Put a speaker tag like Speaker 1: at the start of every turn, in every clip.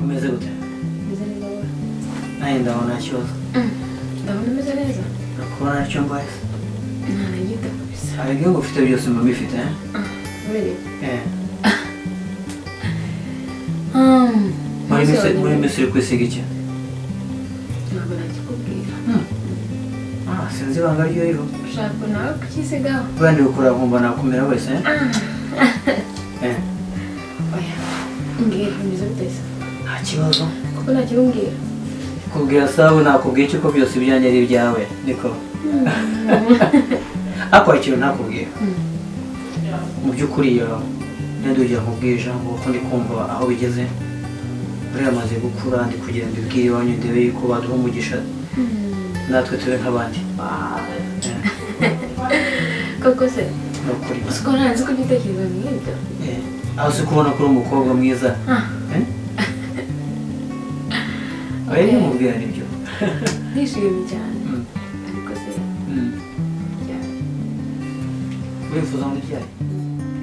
Speaker 1: Umeze gute?
Speaker 2: Meze neza, wowe?
Speaker 1: Nanjye ndabona nta kibazo.
Speaker 2: Ndabona umeze neza.
Speaker 1: Urakubona ntacyo mbaye se?
Speaker 2: Nta na gito kabisa.
Speaker 1: Hari igihugu ufite byose mba mbifite, eh?
Speaker 2: Really?
Speaker 1: Eh. Muri
Speaker 2: Munsi
Speaker 1: minsi
Speaker 2: wa
Speaker 1: muri
Speaker 2: nyuma.
Speaker 1: minsi uri kwisiga iki?
Speaker 2: Ntabwo nakikubwira.
Speaker 1: Ah, sinzi ibanga ryo.
Speaker 2: Ushaka nawe kukisigaho?
Speaker 1: Buriya ndi gukura nkumva nakumira wese, eh? Eh,
Speaker 2: Oya. Mbwira, bimeze bite se?
Speaker 1: Nta kibazo.
Speaker 2: Kuko ntakibumbwira.
Speaker 1: Kubwira sawa, nakubwiye iki ko byose ibyanjye ari ibyawe, niko. Ariko hari ikintu ntakubwiye. Mu by'ukuri nenda ugira nkubwiye ijambo kuko ndi kumva aho bigeze. Buriya amaze gukura, ndi kugira ngo mbibwire iwanyu ndebe yuko baduha umugisha natwe tube nk'abandi. Eh,
Speaker 2: Koko se?
Speaker 1: Ni ukuri.
Speaker 2: Uzi ko ntazi ko ibitekerezo nk'ibyo?
Speaker 1: Eh, aho si kubona ko uri umukobwa mwiza? Eh? Oya,
Speaker 2: Okay.
Speaker 1: mubwira nibyo.
Speaker 2: Ndishimye cyane. Ariko se ryari?
Speaker 1: Urifuza ngo ryari?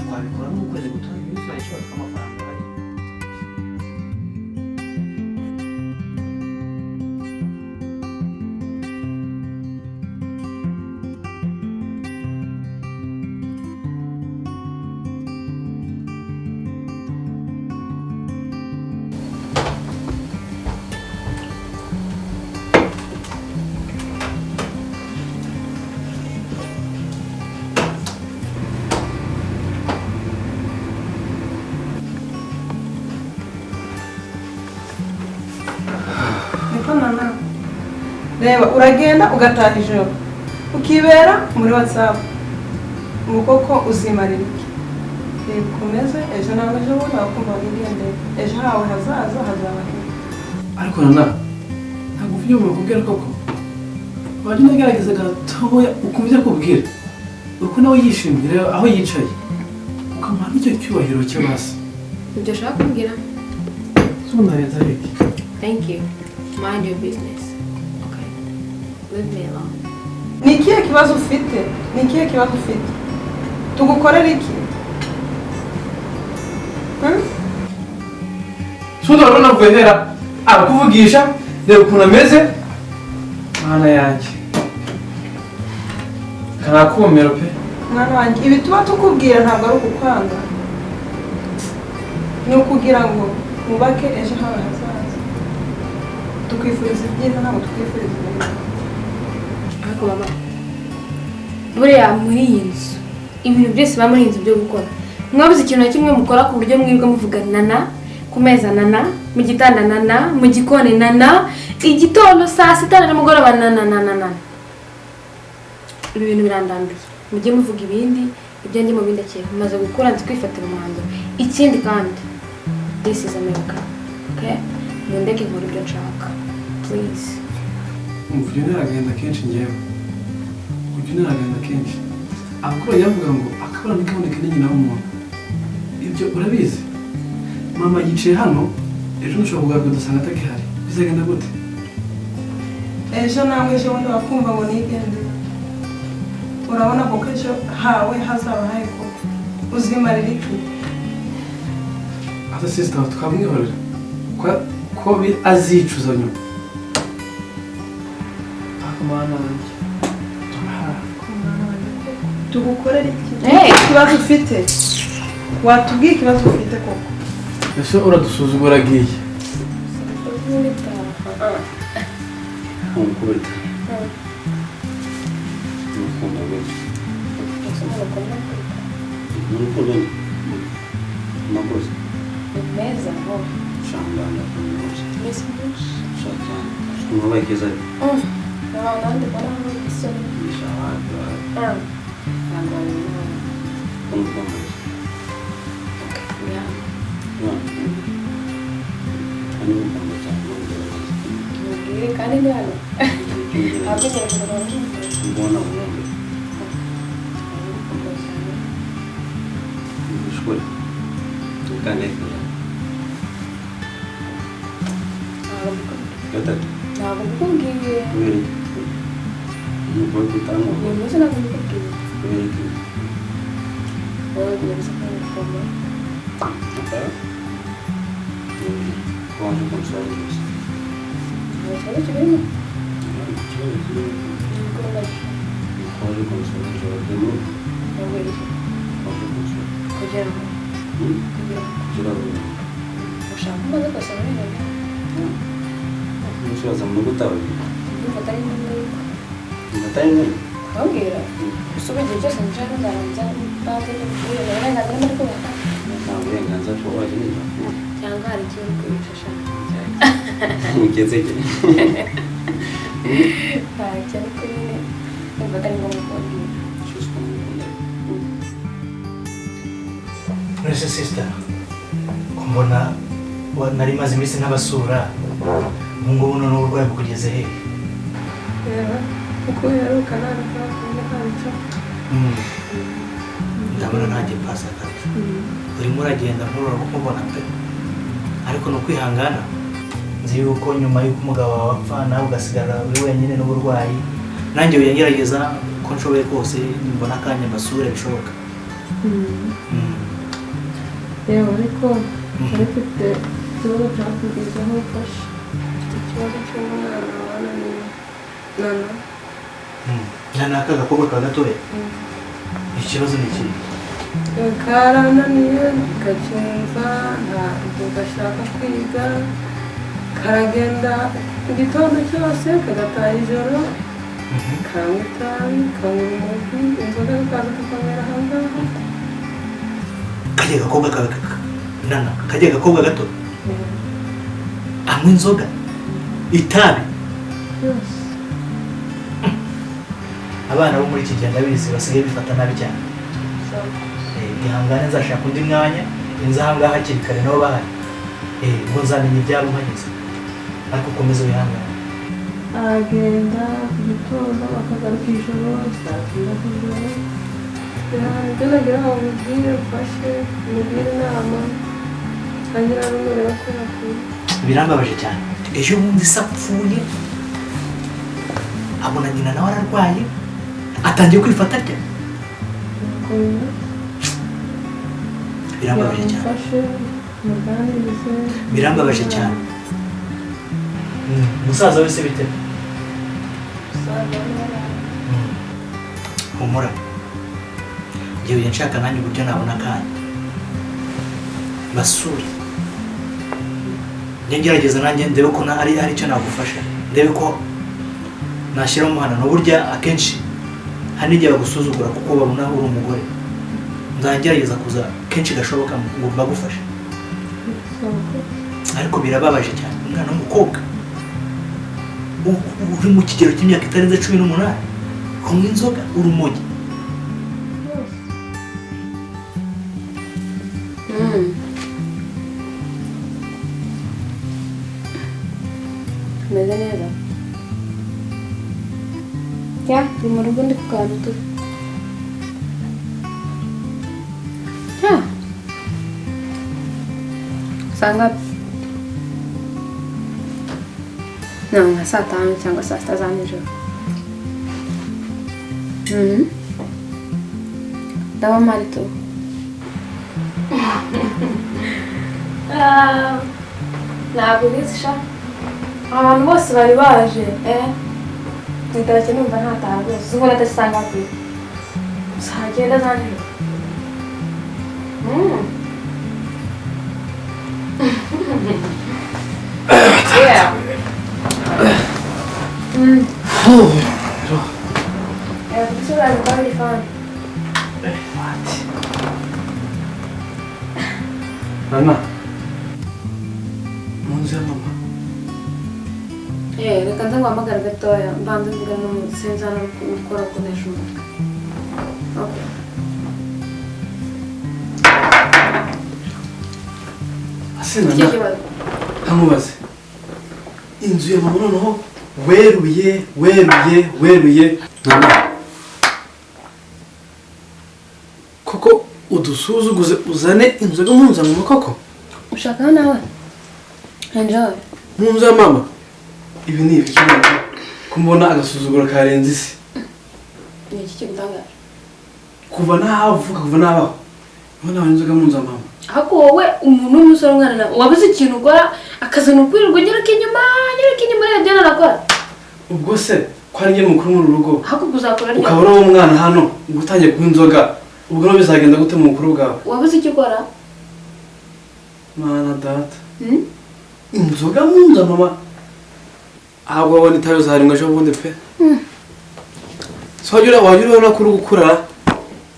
Speaker 1: Twabikora no mu kwezi gutaha, iminsi hari ikibazo k'amafaranga ahari.
Speaker 3: Niko nana, reba, uragenda ugataha ijoro, ukibera muri WhatsApp, ubu koko uzimarira iki? Reba ukomeze, ejo nawe ejo bundi wakumva wigendeye, ejo hawe hazaza hazaba heza.
Speaker 4: Ariko nana, ntabwo ufite umuntu bakubwira koko. Wajya unagerageza gatoya ukumva ibyo akubwira, uko nawe yishimye. Reba aho yicaye, ukamuha n'icyo cyubahiro cye basi.
Speaker 2: Ibyo ushaka kumbwira?
Speaker 4: Unarenza iki?
Speaker 2: Thank you. Mind your business. Okay. Leave me alone.
Speaker 3: Ni ikihe kibazo ufite? Ni ikihe kibazo ufite? Tugukorera iki? Hmm?
Speaker 4: Sundi urabona avuye hera arakuvugisha, reba ukuntu ameze. Mana yanjye, karakumiro pe.
Speaker 3: Mwana wanjye, ibi tuba tukubwira ntabwo ari ukukwanga, ni ukugira ngo wubake ejo hawe hazaza. Tukwifuriza ibyiza, ntabwo tukwifuriza ibibi.
Speaker 2: Ariko mama, buriya muri iyi nzu, ibintu byose biba muri iyi nzu byo gukora, mwabuze ikintu na kimwe mukora ku buryo mwirirwa muvuga nana ku meza, nana mu gitanda, nana mu gikoni, nana igitondo, saa sita na nimugoroba, nana nana nana? Ibi bintu birandambiye. Mujye muvuga ibindi, ibyanjye mubindekere. Mumaze gukura, nzi kwifatira umwanzuro. Ikindi kandi, this is America, okay? Mundeke nkora ibyo nshaka, please.
Speaker 4: Umva, ujya untera kenshi, ngewe ujya untera kenshi. Abakuru bajya bavuga ngo akabura ntikaboneke ni nyina w'umuntu. Ibyo urabizi. Mama yicaye hano, ejo nshobora kugaruka ugasanga atakihari. Bizagenda gute?
Speaker 3: Ejo nawe ejo bundi wakumva ngo nigendere. Urabona koko ejo hawe hazaba hahe? Koko uzimarira iki?
Speaker 4: Asa sister, twamwihorera ko azicuza nyuma. Ariko mana yanjye.
Speaker 3: Mwana wanjye, koko tugukorera iki?
Speaker 2: Hey!
Speaker 3: Ikibazo ufite, watubwiye ikibazo ufite koko?
Speaker 4: Ese uradusuzugura agiye?
Speaker 5: Nkukubita urukundo rwinshi, urukundo makoze.
Speaker 2: Meza.
Speaker 5: Shamba, ndakunda rwose.
Speaker 2: Mbese byinshi.
Speaker 5: Sha cyane, ubaye keza.
Speaker 2: Nawe nandi mbona isoni.
Speaker 5: Wapi, wapi.
Speaker 2: Ntabwo wabibona.
Speaker 5: Urukundo.
Speaker 2: Yeah.
Speaker 5: Hanyuma ukunda cyane n'urugero neza.
Speaker 2: Mubwire kandi ni hano. Ntabwo ngerageza
Speaker 5: Mbona ubundi ushobora kandi gatatu.
Speaker 2: Ntabwo mbikubwiye.
Speaker 5: Kubera iki? Nuko kutanga.
Speaker 2: Uyu munsi ntabwo mbikubwiye.
Speaker 5: Kubera iki?
Speaker 2: Wowe ugiye gusa kandi ngukunda.
Speaker 5: Okay. Ko waje kunsura neza.
Speaker 2: Nta kibazo kibirimo.
Speaker 5: Ikibazo kirimo.
Speaker 2: Nuko mbaje.
Speaker 5: Ko waje kunsura nijoro byo
Speaker 2: Ntabwo iki.
Speaker 5: Waje kunsura.
Speaker 2: Kugira ngo. Kugira ngo.
Speaker 5: Kugira ngo.
Speaker 2: Ushaka kumaze kose muri ibyo.
Speaker 5: Umusaza mu rugo utabaye.
Speaker 2: Ndumva atari ngombwa yuko.
Speaker 5: Atari ngombwa.
Speaker 2: Kubabwira. Gusa ubu igihe cyose nicaye nzarangiza mbanze n'ubwira uburenganzira muri kubaka.
Speaker 5: Nta burenganzira kuba waje nijoro.
Speaker 2: Cyangwa hari icyo uri kwifasha.
Speaker 5: Ugeze he?
Speaker 2: Ntacyo ariko nyine ndumva atari ngombwa kubabwira.
Speaker 6: Nonese sister, kumbona nari maze iminsi ntabasura, ubu ngubu noneho uburwayi bukugeze he?
Speaker 3: Reba uko uheruka nta icyo.
Speaker 6: Ndabona nta gipasa kabisa. Urimo uragenda nkurora kuko pe. Ariko ni ukwihangana. Nzi yuko nyuma y'uko umugabo wawe apfa nawe ugasigara uri wenyine n'uburwayi, nanjye ngerageza uko nshoboye kose mbona akanya mbasure bishoboka.
Speaker 3: Yewe ariko mfite ikibazo cyakugeze aho ufashe. Mfite ikibazo cy'umwana wananiwe. Nana.
Speaker 6: Nana aka gakobwa ka gatoya? Ikibazo ni iki?
Speaker 3: Karananiye kacyumva ntabwo gashaka kwiga, karagenda igitondo cyose kagataha ijoro, kanywa itabi, kanywa urumogi, inzoga kaza tukanywera aho ngaho.
Speaker 6: Kajya gakobwa kawe Nana, kajya gakobwa gato? Anywa inzoga, itabi. Abana bo muri iki gihe ndabizi basigaye bifata nabi cyane. Ihangane nzashaka undi mwanya, inza aha ngaha hakiri kare nabo bahari. Ubwo nzamenya ibyabo mpageze. Ariko ukomeze wihangane.
Speaker 3: Aragenda ku gitondo akagaruka ijoro, saa cyenda z'ijoro. Ibyo nagira ngo mubwire mfashe, mugire inama, ntangira n'umureba ko yakwiye.
Speaker 6: Birambabaje cyane. Ejo bundi se apfuye, abona nyina nawe ararwaye, atangiye kwifata atya. Birambabaje cyane. Birambabaje cyane. Umusaza wese bite? Humura. Ngewe nshaka nanjye uburyo nabona akanya. Basure. Ngerageza nanjye ndebe ko hari icyo nagufasha. Ndebe ko nashyira umuhana. Burya akenshi hari n'igihe bagusuzugura kuko babona uri umugore. Nzagerageza kuza kenshi gashoboka ngo mbagufashe. Ariko birababaje cyane. Umwana w'umukobwa uri mu kigero cy'imyaka itarenze 18 kunywa inzoga urumogi.
Speaker 2: Meze neza. Ya, ndi mu rugo ndi ku kantu tu. Ya. Saa ngapi? No, nka saa 5 cyangwa saa 6 za nijoro. Ndaba mpari tu. Ntabwo ubizi sha. Abantu bose bari baje, Nitashye numva ntataha rwose. Ubwo natashye saa ngapi? Saa 9 za nijoro. Yeah.
Speaker 4: Nana, mu nzu ya mama.
Speaker 2: Reka nze nguhamagare gatoya mbanze mvugane n'umuntu sinzi hano gukora gukoresha umutwe. Okay.
Speaker 4: Ase Nana, nkamubaze. Inzu ya mama noneho weruye weruye weruye. Nana, koko udusuzuguze uzane inzoga mu nzu ya mama koko?
Speaker 2: Ushaka nawe? Enjoy.
Speaker 4: Mu nzu ya mama? Ibi ni ibiki kumbona agasuzuguro karenze isi.
Speaker 2: Ni iki kigutangaje?
Speaker 4: Kuva navuka kuva nabaho mbona inzoga mu nzu ya mama.
Speaker 2: Ariko wowe umuntu w'umusore umwana nawe wabuze ikintu ukora Akazi ni ukwirirwa unyereka inyuma, unyereka inyuma ureba ibyo narakora.
Speaker 4: Ubwo se ko ari njye mukuru muri uru rugo,
Speaker 2: Ahubwo uzakora ryari?
Speaker 4: ukaba uri umwana hano ngo utangiye kunywa inzoga, ubwo rero bizagenda gute mu bukuru bwawe?
Speaker 2: Wabuze icyo ukora?
Speaker 4: Mana data. Inzoga mu nzu mama. Ahubwo wabona itabi uzarimwa ejo bundi pe. So wajya urabona ko uri gukura,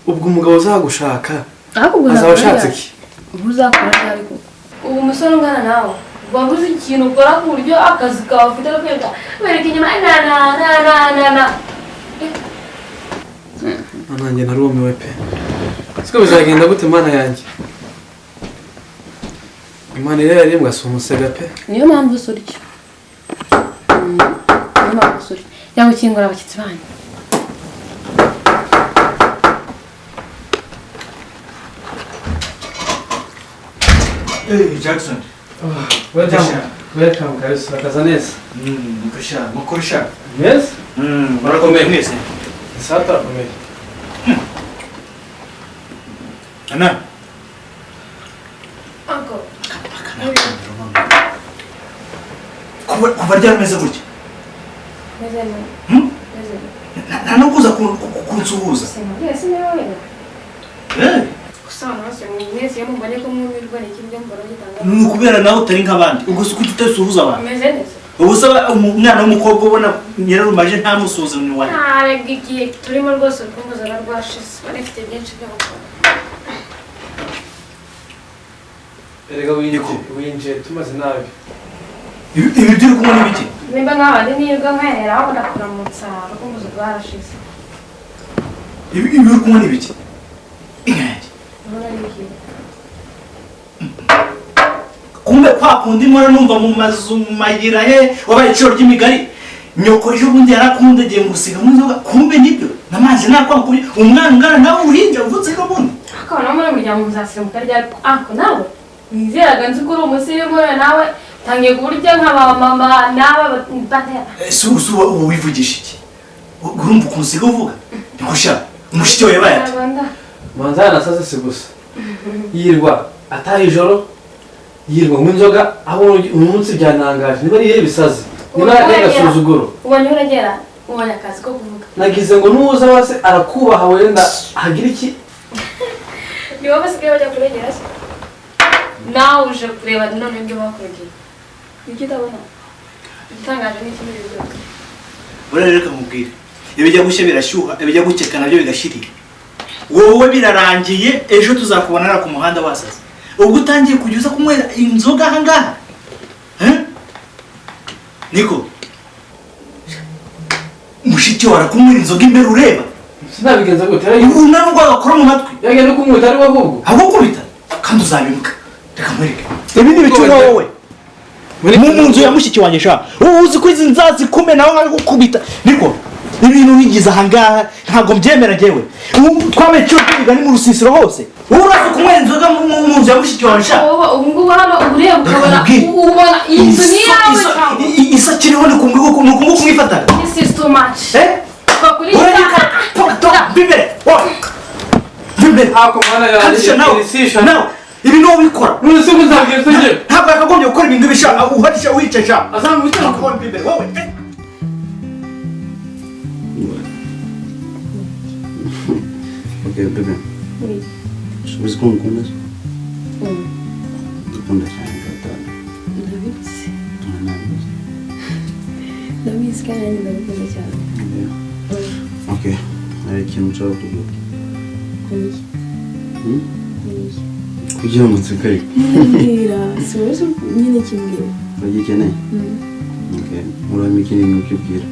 Speaker 4: ubwo umugabo uzagushaka
Speaker 2: Ahubwo
Speaker 4: azaba
Speaker 2: uzakora
Speaker 4: ashatse
Speaker 2: ryari?
Speaker 4: iki?
Speaker 2: Ubu uzakora ryari koko? Ubu umusore ungana nawe wabuze ikintu ukora ku buryo akazi kawe ufite ari kwiruka wereka inyuma na na na na na na.
Speaker 4: Mana yanjye, narumiwe pe. Siko bizagenda gute mana yanjye? Imana irera rimwe si umusega pe.
Speaker 2: Niyo mpamvu usa utyo. Niyo mpamvu usa utyo. Cyangwa ukingura abashyitsi banyu.
Speaker 6: Hey, Jackson.
Speaker 4: Welcome. Welcome kabisa, akaza neza.
Speaker 6: Mukusha, mukusha.
Speaker 4: Yes?
Speaker 6: Murakomeye mwese.
Speaker 4: Saa turakomeye.
Speaker 6: Ana.
Speaker 2: Uncle.
Speaker 6: Kuva ryari umeze gutya?
Speaker 2: Meze neza. Meze neza.
Speaker 6: Nta no kuza kunsuhuza.
Speaker 2: Sinabwiye niba wenda.
Speaker 6: Eh,
Speaker 2: Gusa abantu bose mwese iyo mubonye ko mwumirwa ni ikindi mbona gitanga.
Speaker 6: ni ukubera nawe utari nk'abandi. Ubwo si kuki utasuhuza abantu?
Speaker 2: Meze neza.
Speaker 6: Ubu se umwana w'umukobwa ubona nyirarumaje ntamusuhuze ni wahe?
Speaker 2: Ntarega igihe turimo rwose urukumbuzi ruba rwashize. Bari bafite byinshi byo gukora.
Speaker 4: Erega winjiye tumaze nabi.
Speaker 6: Ibi byo uri kunywa ni biki?
Speaker 2: Nimba nk'abandi nirwa nkahera aho ndakuramutsa urukumbuzi rwarashize.
Speaker 6: Ibi uri kunywa ni biki? Inka yanjye.
Speaker 2: Urabona ari iki?
Speaker 6: Kumbe kwa kundi mpora numva mu mazu mu mayira he wabaye iciro ry'imigari. Nyoko ejo bundi yarakundegeye ngo usiga mu nzoga, kumbe nibyo namazi nakwanga kubi umwana ungana nawe uruhinja uvutse ejo bundi.
Speaker 2: Ariko no muri muryango muzasirimuka ryari? Ako nawe nizeraga nzi ko uri umusirimu nawe utangiye kuburya nka ba mama n'aba batera.
Speaker 6: Ese ubu wivugisha iki? Urumva ukuntu usiga uvuga? Niko sha umushiki wawe yabaye ati
Speaker 4: Manza yanasaze si gusa. Yirwa ataha ijoro, yirwa mu nzoga, aho uyu munsi byanangaje. Niba ari ibisazi, niba ari agasuzuguro.
Speaker 2: Ubonye uragera, ubonye akazi ko kuvuga.
Speaker 4: Nagize ngo nuza wase arakubaha wenda hagira iki?
Speaker 2: Ni wowe basigaye bajya kuregera se? Nawe uje kureba none ibyo bakuregeye. Ibyo utabona. Igitangaje ni iki muri ibyo byose?
Speaker 6: Buriya reka nkubwire. Ibijya gushya birashyuha, ibijya gukeka nabyo bigashirira. Wowe birarangiye ejo tuzakubona ku muhanda wasaze. Ubwo utangiye kujya uza kunywera inzoga aha ngaha? Niko. Mushiki wawe arakunywera inzoga imbere ureba?
Speaker 4: Sinabigenza gute?
Speaker 6: Ubu ntabwo agakora mu matwi.
Speaker 4: Yagenda kumwita ari we ahubwo.
Speaker 6: Agukubita kandi uzabimuka. Reka nkwereke. Ibi ni ibicuma wowe. Mu nzu ya mushiki wanjye sha. Ubu uzi ko izi nzazi kume nawe nkagukubita. Niko. Ibintu wigize aha ngaha ntabwo mbyemera njyewe. Ubu twabaye iciro ry'imigani mu rusisiro hose. Ubu uraza kunywera inzoga mu nzu ya mushiki wawe sha.
Speaker 2: Ubu ngubu hano ureba ukabona ubona iyi nzu ni iyawe cyangwa
Speaker 6: Isa kiriho ni kumwe kumwifata.
Speaker 2: This is too much.
Speaker 6: Eh?
Speaker 2: Bibere.
Speaker 6: Bibere.
Speaker 4: Ako mwana yanjye.
Speaker 6: Nawe ibi ni wowe ubikora.
Speaker 4: None se muzabwira se?
Speaker 6: Ntabwo yakagombye gukora ibintu bisha uharisha wica sha.
Speaker 4: Azamwita
Speaker 6: Bibere wowe.
Speaker 5: Okay, bebe.
Speaker 2: Oui.
Speaker 5: Uzi ko ngukunda se? Ndakunda cyane data.
Speaker 2: Ndabizi. Ndabizi kandi nanjye ndagukunda cyane.
Speaker 5: Okay, hari ikintu nshaka kuvuga. Kugira ngo nseke ariko.
Speaker 2: Mbwira, si wowe nyine kimbwira.
Speaker 5: Uragikeneye? Okay, urame ikindi kintu ukibwira.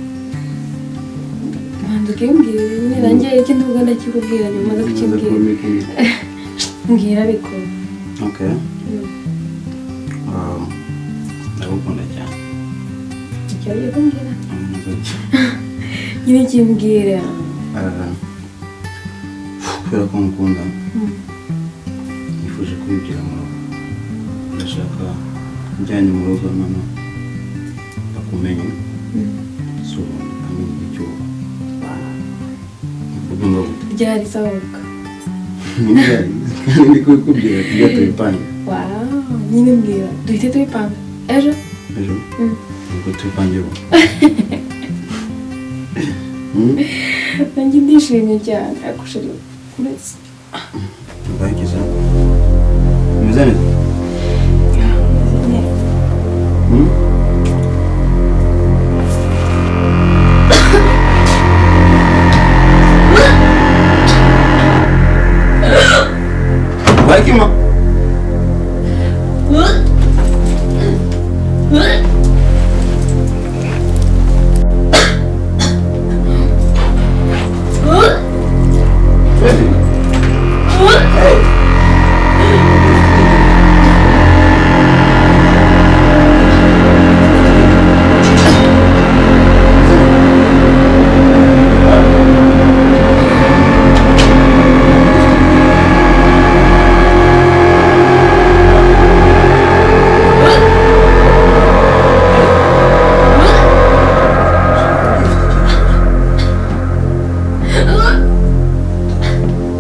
Speaker 2: Banza ukimbwira nyine nanjye icyo ndivuga ndakikubwira nyuma maze kukibwira. Mbwira ariko.
Speaker 5: Okay. Ndagukunda cyane.
Speaker 2: Icyo ugiye kumbwira? Nyine kimbwira.
Speaker 5: Kubera ko ngukunda, nifuje kubibwira mu rugo. Ndashaka njyanye mu rugo mama bakumenye. So amenye icyo kubyumva gute?
Speaker 2: Ryari sabuka.
Speaker 5: Kandi ndi kubikubwira tujya tubipanga.
Speaker 2: Wow, nyine mbwira. Duhite tubipanga. Ejo?
Speaker 5: Ejo? Ubwo tubipangiye ubu.
Speaker 2: Nanjye ndishimye cyane ariko sheri uretse.
Speaker 5: Ndayigize. Umeze neza? Bakima. Hey.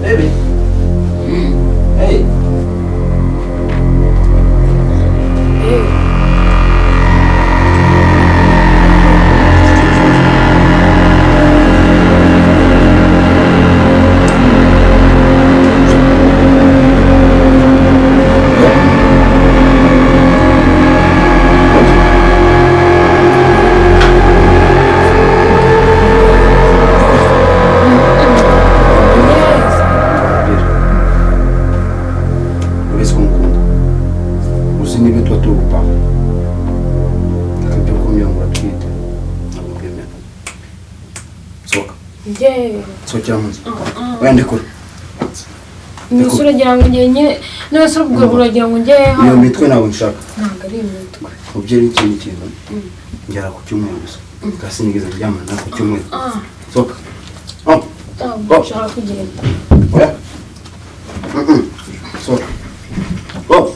Speaker 5: Baby. Hey. Uretse ko ngukunda uzi n'ibyo tuba turi gupanga ibyo kumbwira ngo uratwite ntabwo mbyemera. Sohoka.
Speaker 2: Njye.
Speaker 5: Sohokera mu nzu. Oya ndekure.
Speaker 2: Nuse uragira ngo njye nyine nuse ubwo uragira ngo njye
Speaker 5: Iyo mitwe ntabwo nshaka.
Speaker 2: Ntabwo ari imitwe.
Speaker 5: Mubyeyi n'ikindi kintu ngera ku cyumweru gusa. Kasi nigeze ndyamana nawe ku cyumweru. Sohoka. Oh.
Speaker 2: Ntabwo nshaka kugenda.
Speaker 5: Oya. Sohoka. Oh.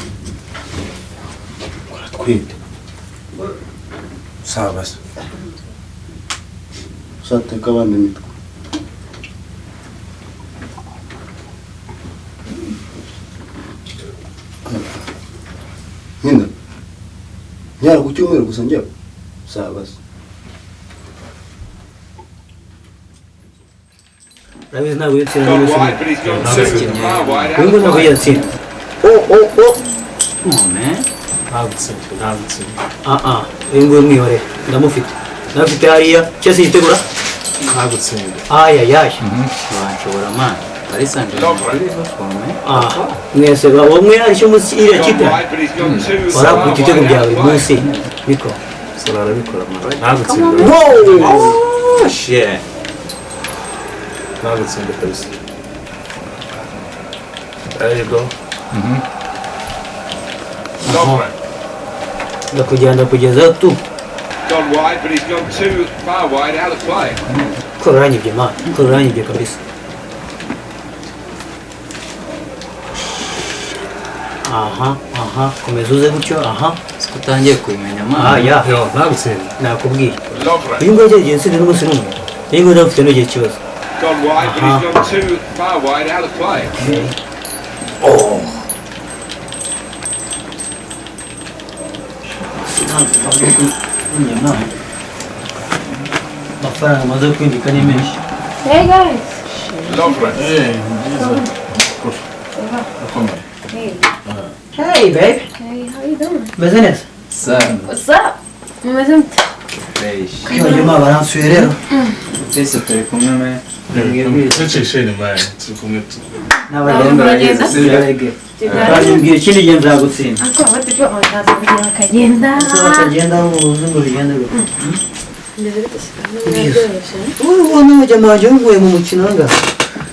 Speaker 5: Uratwite. Sawa basi. Uzateka abana imitwe. Nkinda. Nyara ku cyumweru gusa njyewe. Sawa basi.
Speaker 1: Urabizi ntabwo iyo utsinda n'umunsi umwe.
Speaker 7: Uyu
Speaker 1: Uyu nguyu ntabwo yigeze atsinda. Oh, oh, oh.
Speaker 4: Ntabwo.
Speaker 1: Ah, ah. Uyu nguyu mwihorere. Ndamufite. Ndamufite hariya. Chelsea yitegura.
Speaker 4: Ntagutsinda.
Speaker 1: Ay, ay, ay.
Speaker 8: Wanshobora man. Paris Saint-Germain kuri Liverpool man.
Speaker 1: Ah, mwese bamwe hari icyo munsi iriya kipe. Warakubita ibitego bya buri munsi. Niko.
Speaker 4: Salah arabikora man. Ntagutsinda.
Speaker 1: Wow!
Speaker 8: Oh shit.
Speaker 4: Ntagutsinda kabisa. There you go.
Speaker 1: Ndakujyana kugeza tu.
Speaker 7: Gone wide, but he's gone too far wide, out of play.
Speaker 1: Ko uranyibye man. Ko uranyibye kabisa. Aha, aha, komeza uze gutyo, aha.
Speaker 8: Siko utangiye kubimenya man.
Speaker 1: Ah, ya.
Speaker 4: Yo, ntagutsinda.
Speaker 1: Nakubwiye. Uyu nguyu agiye gutsinda n'umunsi n'umwe. Uyu nguyu nawe ufite n'ugiye ikibazo.
Speaker 7: Gone wide, but he's gone too far wide, out of play.
Speaker 1: Okay. Oh. Amafaranga amaze kwinjika ni menshi.
Speaker 2: Hey guys.
Speaker 4: Hey, byiza.
Speaker 2: Hey.
Speaker 1: Hey babe.
Speaker 2: Hey, how you doing?
Speaker 1: Meze neza?
Speaker 8: Sana.
Speaker 2: What's up? Mumeze mute?
Speaker 8: Fresh.
Speaker 1: Kwibagirwa baransuye rero.
Speaker 8: Twese turi kumwe man.
Speaker 4: Tucishe inyuma yawe. Turi kumwe tu.
Speaker 2: Muragenda?
Speaker 1: Barambwira ikindi gihe nzagutsinda.
Speaker 2: Ariko abatipe bakaza kugira bakagenda.
Speaker 1: Ese bakagenda ubuzungu bugenda gute?
Speaker 2: Meze bite se? Byoroshye.
Speaker 1: Ubu n'umujyama wanjye wunguye mu mukino ngaha.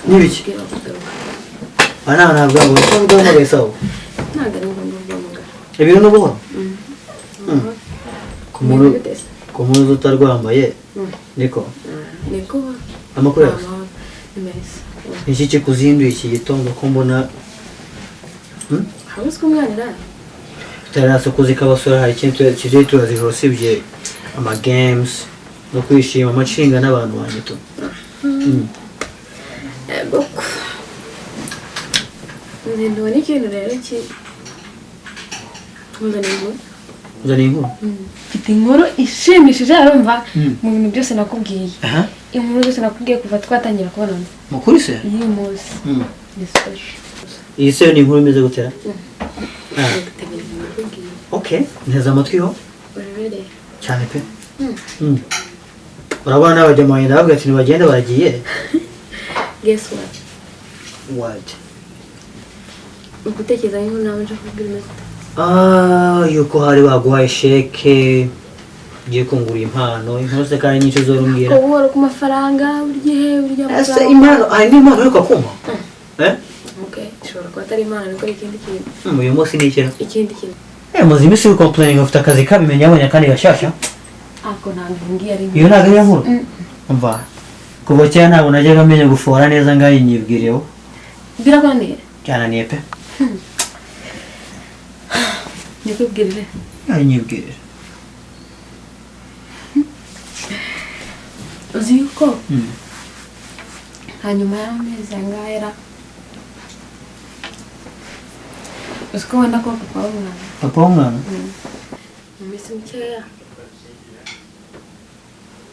Speaker 1: N'ibiki? Aha ntabwo ngo uko bwamagaye sawa.
Speaker 2: Ntabwo ari ngombwa guhamagara.
Speaker 1: Ibintu ni buhoro. Ku muntu
Speaker 2: Meze bite se?
Speaker 1: ku muntu utarwambaye niko
Speaker 2: Niko.
Speaker 1: amakuru yawe.
Speaker 2: Ni meza.
Speaker 1: Iki kikuzinduye iki gitondo ko mbona
Speaker 2: Habuze ko umwana arara.
Speaker 1: tutarasa kuzika abasore hari ikintu tugiye turazijoro usibye ama games no kwishima amacinga n'abantu banjye tu.
Speaker 2: Yego. Nzinduwe n'ikintu rero ki nkuzaniye inkuru.
Speaker 1: Uzaniye inkuru?
Speaker 2: Mfite inkuru ishimishije, arumva mu bintu byose nakubwiye. Inkuru zose nakubwiye kuva twatangira kubonana.
Speaker 1: Mukuri se?
Speaker 2: Iyi munsi. Ni special.
Speaker 1: Iyi se ni inkuru imeze gute? Okay, nteze amatwi ho.
Speaker 2: Urabereye.
Speaker 1: Cyane pe. Urabona n'abajya ndababwira ati ntibagenda baragiye.
Speaker 2: Guess what?
Speaker 1: What?
Speaker 2: Ugutekereza inkuru nawe nje kubwira imeze ute?
Speaker 1: Ah, yuko hari baguhaye sheke ugiye kungura impano, inkuru se kandi nyinshi zorumbwira.
Speaker 2: Ko buhoro ku mafaranga buri gihe burya
Speaker 1: Ese impano, hari n'impano ariko kumpa? Eh?
Speaker 2: Okay, ishobora kuba atari impano ariko ari ikindi kintu.
Speaker 1: Uyu munsi ni iki?
Speaker 2: Ikindi kintu.
Speaker 1: Maze iminsi uri complaining ufite akazi kabimenye yabonye akandi gashyashya.
Speaker 2: Ako ntabwo ngiye ari.
Speaker 1: Iyo ntabwo ari inkuru. Umva. Kuva kera ntabwo najyaga menya gufora neza ngaho nyibwireho.
Speaker 2: Birakunaniye?
Speaker 1: Byananiye pe.
Speaker 2: Nyikubwirire.
Speaker 1: Nyibwirire.
Speaker 2: Uzi yuko hanyuma y'amezi angahera uzi ko wenda kuba papa w'umwana.
Speaker 1: Papa w'umwana?
Speaker 2: Mu minsi mikeya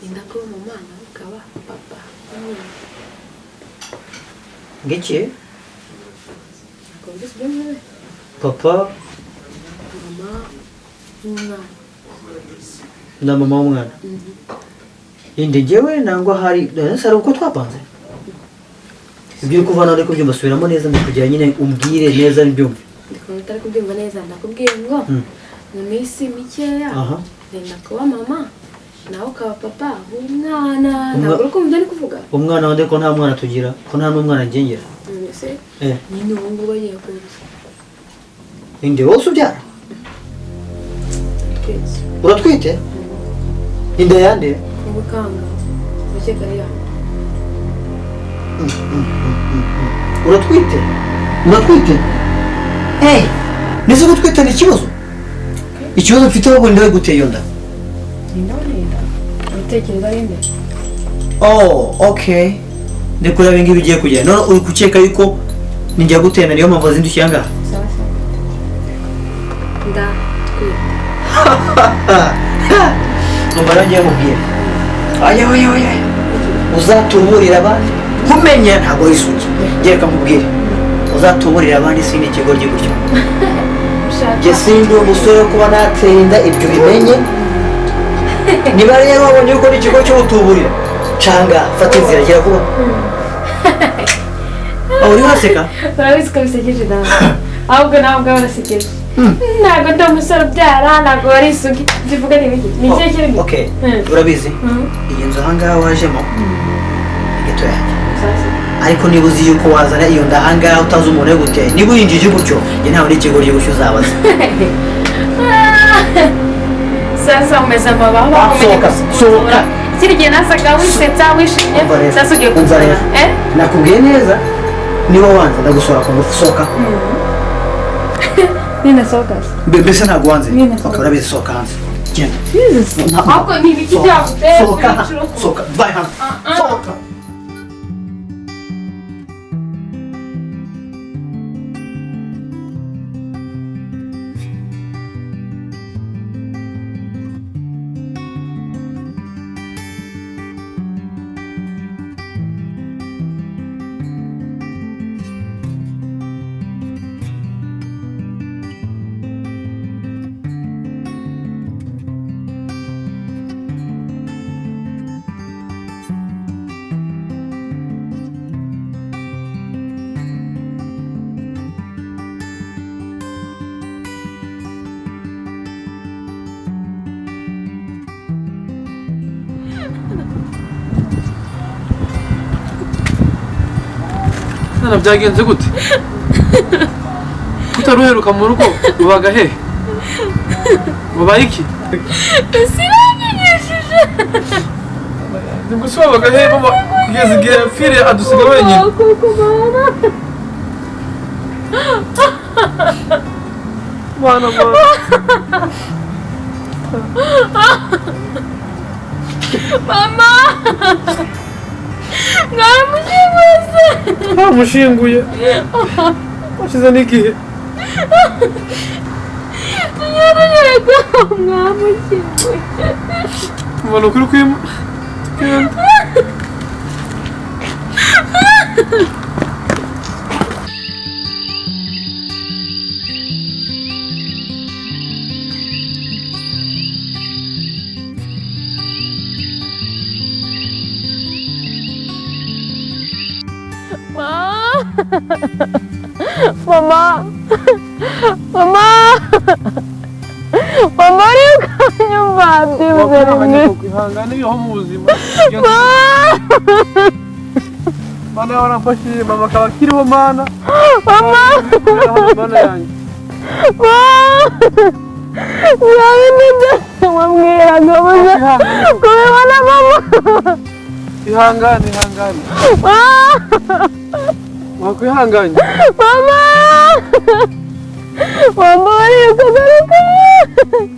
Speaker 2: yenda kuba umwana ukaba papa w'umwana.
Speaker 1: Ngiki?
Speaker 2: Ntabwo byose byemewe.
Speaker 1: Papa
Speaker 2: mama w'umwana.
Speaker 1: Na mama w'umwana. Indi njyewe nangwa hari ese ari uko twapanze? Ibyo uri kuvana ariko byumva subiramo neza ndikugira nyine umbwire neza n'ibyumve.
Speaker 2: Ndikubona utari kubyumva neza ndakubwiye ngo mu minsi mikeya nenda kuba mama nawe ukaba papa w'umwana. Ntabwo uri kumva ibyo ndi kuvuga?
Speaker 1: Umwana wanjye ko nta mwana tugira, ko nta n'umwana ngengera.
Speaker 2: Ese nyine ubu ngubu agiye kuza.
Speaker 1: Inde wowe ubyara? Uratwite? Inda yande?
Speaker 2: Ubukanga. Ukeka ari yande.
Speaker 1: Uratwite? Uratwite? Hey, nese gutwita ni ikibazo? Ikibazo mfite ahubwo ni guteye iyo nda.
Speaker 2: Utekereza ari nde?
Speaker 1: Oh, okay. Ndi kureba ibi ngibi bigiye kugenda. None uri gukeka yuko ninjya gutenda niyo mpamvu wazindukiye aha ngaha?
Speaker 2: Sawa sawa. Ndatwite.
Speaker 1: Numva nagiye mubwira. Oya oya oya. Uzatuburira abandi. Kumenya ntabwo ari isugi. Ngiye kamubwira. Uzatuburira abandi sindi ikigoryi gutyo. Njye sindi umusore kuba nateye inda ibyo bimenye. Niba rero wabonye yuko n'ikigo cyo gutuburira, canga fata inzira gera vuba. Aho uri uraseka?
Speaker 2: Urabizi ko bisekeje nawe. Ahubwo nawe ubwawe urasekeje. Ntabwo ndi umusore ubyara, ntabwo wari isugi. Ibyo uvuga ni ibiki? Ni ikihe kirimo?
Speaker 1: Okay, urabizi? Iyi nzu aha ngaha wajemo ni geto yanjye. Ariko niba uzi yuko wazana iyo nda aha ngaha utazi umuntu yaguteye, niba uyinjije gutyo, njye ntawe n'ikigoryi gutyo uzabaza.
Speaker 2: Sasa umeze amababa,
Speaker 1: sohoka, sohoka.
Speaker 2: Ikindi gihe nasaga wisetsa wishimye, sasa ugiye kunzana.
Speaker 1: Nakubwiye neza, niba wanze ndagusora ku ngufu, sohoka.
Speaker 2: Ninasohoka.
Speaker 1: Mbese ntabwo wanze? Okay, urabizi sohoka hanze. Genda.
Speaker 2: Ahubwo ni ibiki byaguteye?
Speaker 1: Sohoka, sohoka, bye hanze. Sohoka.
Speaker 4: Nana byagenze gute? Kutaruheruka mu rugo ubaga he? Wabaye iki?
Speaker 2: Sinanyigishije.
Speaker 4: Nibwo se wabaga he mama kugeza igihe yapfiriye adusiga wenyine? Mwana mwana.
Speaker 2: Mama! Mwaramushyinguye!
Speaker 4: Bamushyinguye. Hashize n'igihe.
Speaker 2: Tunyere Yego mwamushyinguye.
Speaker 4: Mbona ukuri kwima tugenda.
Speaker 2: Mama, mama, mama uri kanyumva byibuze rimwe.
Speaker 4: Kwihangana ibiho mu buzima. Mana waramfashije mama akaba akiriho mana.
Speaker 2: Mama,
Speaker 4: mana yanjye.
Speaker 2: Wamwiraga buze kubibona mama.
Speaker 4: Ihangane ihangane. Wakwihanganye.
Speaker 2: Mama! Mama uri kugaruka.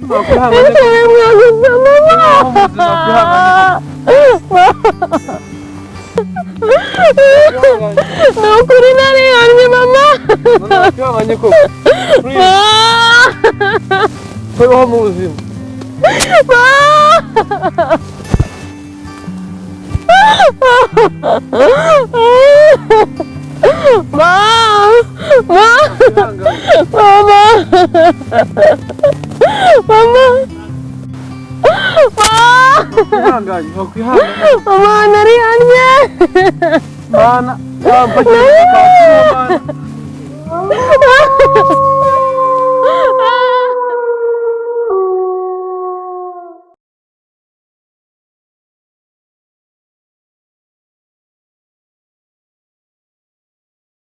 Speaker 4: Wakwihanganye.
Speaker 2: Ese mwagusa mama. Ni ukuri narihannye mama.
Speaker 4: Wakwihanganye koko. Kubaho mu buzima.
Speaker 2: Ma! Ma! Mama! Mama! Ma!
Speaker 4: Wakwihanganye wakwihanganye.
Speaker 2: Mama narihannye.
Speaker 4: Mana waramfashije.